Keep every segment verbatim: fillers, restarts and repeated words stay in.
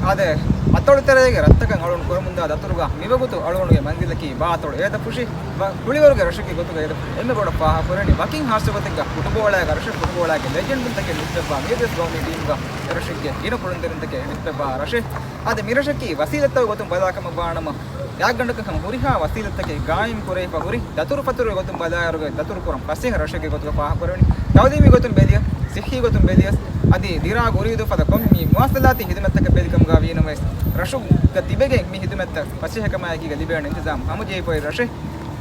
އާދެ، އަތޮޅު ތެރޭގެ ރަށްތަކަށް އަޅުގަނޑު ކުރަމުންދާ ދަތުރުގަ މިވަގުތު އަޅުގަނޑުގެ މަންޒިލަކީ ބާއަތޮޅު އޭދަފުށި ކުޅިވަރުގެ ރަށެއްގެ ގޮތުގަ އޭދަފުށި އެންމެ ބޮޑަށް ފާހަގަކުރަނީ ވަކިން ހާއްސަ ގޮތެއްގަ ފުޓުބޯޅައިގެ ރަށެއް، ފުޓުބޯޅައިގެ ލެޖެންޑުންތަކެއް ނިސްބަތްވާ މިއަދުވެސް ގައުމީ ޓީމުގަ އެރަށެއްގެ ގިނަ ކުޅުންތެރިންތަކެއް ނިސްބަތްވާ ރަށެއް. އާދެ، މިރަށަކީ ވަސީލަތްތަކުގެ ގޮތުން ބަލާކަމަށްވާނަމަ، ގާތްގަނޑަކަށް ހަމަ ހުރިހާ ވަސީލަތްތަކެއް ގާއިމް ކުރެވިފަ ހުރި، ދަތުރުފަތުރުގެ ގޮތުން ބަލާއިރުގަ ދަތުރުކުރަން ފަސޭހަ ރަށެއްގެ ގޮތުގަ ފާހަގަކުރެވެނީ. ތައުލީމީ ގޮތުން ބެލިޔަސް، ސިއްހީ ގޮތުން ބެލިޔަސް، އަދި ދިރާގު އުރީދޫ ފަދަ ކޮންމެ މުވާސަލާތީ ހިދުމަތްތަކެއް ބެލިކަމުގަ ވީނަމަވެސް، ރަށުގަ ތިބެގެން މި ހިދުމަތްތައް ފަސޭހަކަމާއެކީގަ ލިބޭނެ އިންތިޒާމް ހަމަޖެހިފައި ރަށެއް.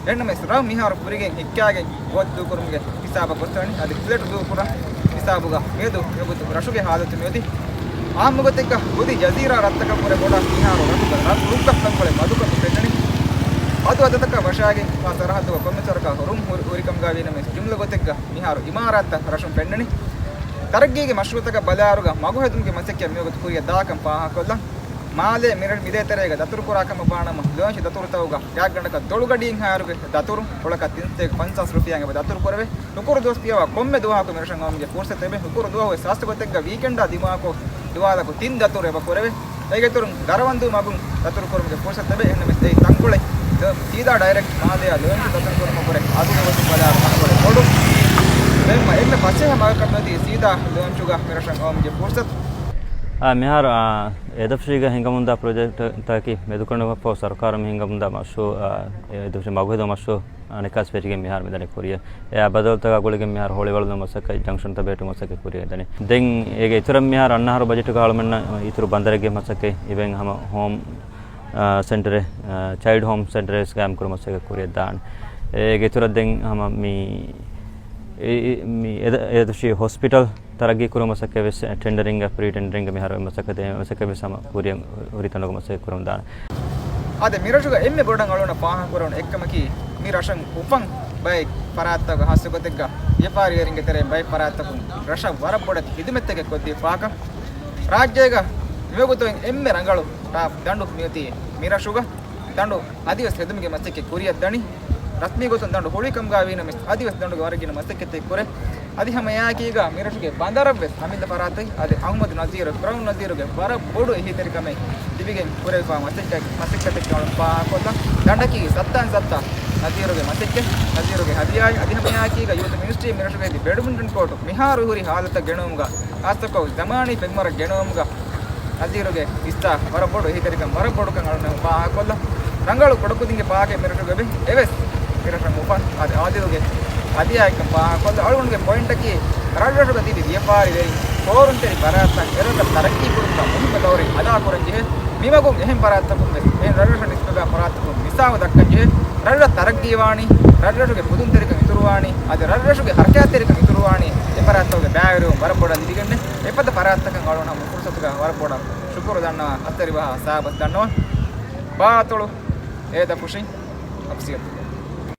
އެހެންނަމަވެސް، ރަށް މިހާރު ފުރިގެން ހިއްކާގެން ގޯތި ދޫކުރުމުގެ ހިސާބަށް ގޮސްދާނީ. އަދި ފްލެޓް ދޫކުރާ ހިސާބުގަ މިއަދު މިވަގުތު ރަށުގެ ހާލަތު މިއޮތީ އާއްމު ގޮތެއްގަ ގުދި ޖަޒީރާ ރަށްތަކަށްވުރެ ބޮޑަށް މިހާރު ރަށުގަ ރަށް ރުއްގަ ތަންކޮޅެއް މަދުކަމަށް ފެންނަނީ. މަދު އަދަދަކަށް ވަށާގެން ވާ ސަރަހައްދުގަ ކޮންމެ ސަރަކާ ހުރުން ހުރި، ހުރިކަމުގަ ވީނަމަވެސް، ޖުމްލަ ގޮތެއްގަ މިހާރު އިމާރާތްތައް ރަށުން ފެންނަނީ. ތަރައްގީގެ މަޝްރޫއުތަކަށް ބަލާއިރުގަ މަގު ހެދުމުގެ މަސައްކަތް މިވަގުތު ކުރިއަށް ދާކަން ފާހަގަކޮށްލަން. މާލޭ މިރަށް މިދޭތެރޭގަ ދަތުރުކުރާ ކަމަށް ވާނަމަ، ލޯންޗް ދަތުރުތަކުގަ ގާތްގަނޑަކަށް ދޮޅުގަޑިއިން ހާއިރުގެ ދަތުރު ކޮޅަކަށް ތިން ސަތޭކަ ފަންސާސް ރުފިޔާއިން އެބަ ދަތުރު ކުރެވޭ. ނުކުރު ދުވަސް ފިޔަވާ ކޮންމެ ދުވަހަކު މިރަށަށް އައުމުގެ ފުރުސަތު އެބަ ނުކުރު ދުވަހު ވެސް ހާއްސަ ގޮތެއްގަ ވީކެންޑާ ދިމާކޮށް ދުވާލަކު ތިން ދަތުރު އެބަ ކުރެވޭ. އޭގެ އިތުރުން ދަރަވަންދޫ މަގުން ދަތުރު ކުރުމުގެ ފުރުސަތު އެބަ އެހެންނަމަވެސް އެއީ ތަންކޮޅެއް ސީދާ ޑައިރެކްޓް މާލެއާ ލޯންޗު ދަތުރު ކުރުމަށްވުރެ އަގުގެ ގޮތުން ބަލާއިރު ތަންކޮޅެއް ބޮޑު. އެންމެ، އެންމެ ފަސޭހަ މަގަކަށް މިއޮތީ ސީދާ ލޯންޗުގަ މިރަށަށް އައުމުގެ ފުރުސަތު. އާ، މިހާރު، އާ، އޭދަފުށީގަ ހިނގަމުންދާ ޕްރޮޖެކްޓްތަކަކީ މެދުކަނޑުމަށްފަހު ސަރުކާރުން ހިނގަމުންދާ މަޝްރޫއު، އާ، އޭދަފުށި މަގުހެދުމަށް މަޝްރޫއު، އާ، ނިކާސް ފެށިގެން މިހާރު މިދަނީ ކުރިއަށް. އެއާ ބަދަލުތަކާ ގުޅިގެން މިހާރު ހޮޅިވަޅުލުމުގެ މަސައްކަތް، ޖަންކްޝަންތައް ބެހެއްޓުމުގެ މަސައްކަތް ކުރިއަށް ދަނީ. ދެން އޭގެ އިތުރަށް މިހާރު އަންނަ އަހަރު ބަޖެޓުގަ އަޅުމެންނަށް އިތުރު ބަނދަރެއްގެ މަސައްކަތް އިވެން ހަމަ ހޯމް، އާ، ސެންޓަރެއް، އާ، ޗައިލްޑް ހޯމް ސެންޓަރެއް ވެސް ގާއިމް ކުރުމުގެ މަސައްކަތް ކުރިއަށް ދާނެ. އޭގެ އިތުރަށް ދެން ހަމަ މި، އެ، އެ، މި އެދަ-، އޭދަފުށީ ހޮސްޕިޓަލް ތަރައްގީ ކުރުމުގެ މަސައްކަތް ވެސް ޓެންޑަރިންގ، ޕްރީ ޓެންޑަރިންގ މިހާރު މަސައްކަތް، މަސައްކަތް ވެސް ހަމަ ކުރިއަށް ހުރި ތަނުގަ މަސައްކަތް ކުރަމުން ދާނެ. އާދެ، މިރަށުގަ އެންމެ ބޮޑަށް އަޅުގަނޑަށް ފާހަގަކުރެވުނު އެއްކަމަކީ، މި ރަށަށް އުފަން ބައެއް ފަރާތްތަކުގަ ހާއްސަ ގޮތެއްގަ ވިޔަފާރިވެރިންގެ ތެރެއިން ބައެއް ފަރާތްތަކުން ރަށަށް ވަރަށް ބޮޑެތި ހިދުމަތްތަކެއް ކޮށްދީފާކަން. ރާއްޖޭގަ މިވަގުތު އެންމެ ރަނގަޅު ޓާފް ދަނޑު މިއޮތީ މި ރަށުގަ. ދަނޑު އަދިވެސް ހެދުމުގެ މަސައްކަތް ކުރިއަށް ދަނީ. ރަސްމީ ގޮތުން ދަނޑު ހުޅުވި ކަމުގަ ވީނަމަވެސް، އަދިވެސް ދަނޑުގެ ވަރަށް ގިނަ މަސައްކަތްތައް ކުރޭ. އަދި ހަމަ އެއާއެކީގަ މިރަށުގެ ބަނދަރަށްވެސް އަމިއްލަ ފަރާތެއް، އަދި އަހުމަދު ނަޒީރު، ކްރައުން ނަޒީރުގެ ވަރަށް ބޮޑު އެހީތެރިކަމެއް ލިބިގެން ކުރެވިފާ މަސައްކަތް، މަސައްކަތެއް ކަމަށް ފާހަގަކޮށްލަން. ދަނޑަކީ ސައްތައިން ސައްތަ ނަޒީރުގެ މަސައްކަތް، ނަޒީރުގެ ހަދިޔާއެއް. އަދި ހަމަ އެއާއެކީގަ ޔޫތު މިނިސްޓްރީ މިރަށުގައި ބެޑްމިންޓަން ކޯޓު މިހާރު ހުރި ހާލަތަށް ގެނައުމުގަ، ހާއްސަކޮށް ޒަމާނީ ފެންވަރަށް ގެނައުމުގަ، ނަޒީރުގެ ހިއްސާ ވަރަށް ބޮޑު އެހީތެރިކަން، ވަރަށް ބޮޑުކަން އަޅުގަނޑު ފާހަގަކޮށްލަން. ރަނގަޅު ކުޑަކުދިންގެ ޕާކެއް މިރަށުގަ އެވެ. އެވެސް މިރަށަށް އުފަން އާދެ އާދިލުގެ ހަދިޔާއެއްކަން ފާހަގަކޮށްލަން. އަޅުގަނޑުގެ ޕޮއިންޓަކީ، ރަށްރަށުގަ ތިބި ވިޔަފާރިވެރިން ފޯރުންތެރި ފަރާތްތައް އެރަށް ތަރައްގީ ކުރުމުގަ މުހިއްމު ދައުރެއް އަދާކުރަން ޖެހޭ. މިމަގުން އެހެން ފަރާތްތަކުން ވެސް، އެހެން ރަށްރަށަށް ނިސްބަތްވާ ފަރާތްތަކުން މިސާލު ދައްކަން ޖެހޭ. ރަށްރަށް ތަރައްގީވާނީ، ރަށްރަށުގެ ފުދުންތެރިކަން އިތުރުވާނީ، އަދި ރަށްރަށުގެ ހަރަކާތްތެރިކަން އިތުރުވާނީ އެ ފަރާތްތަކުގެ ބައިވެރިވުން ވަރަށް ބޮޑަށް ލިބިގެންނޭ. އެފަދަ ފަރާތްތަކަށް އަޅުގަނޑު ހަމަ ފުރުސަތުގަ ވަރަށް ބޮޑަށް ޝުކުރު ދަންނަވަން، އައްސަރި ބަހާ ސާބަސް ދަންނަވަން. ބާއަތޮޅު އޭދަފުށި އޮފިޝިއަލް.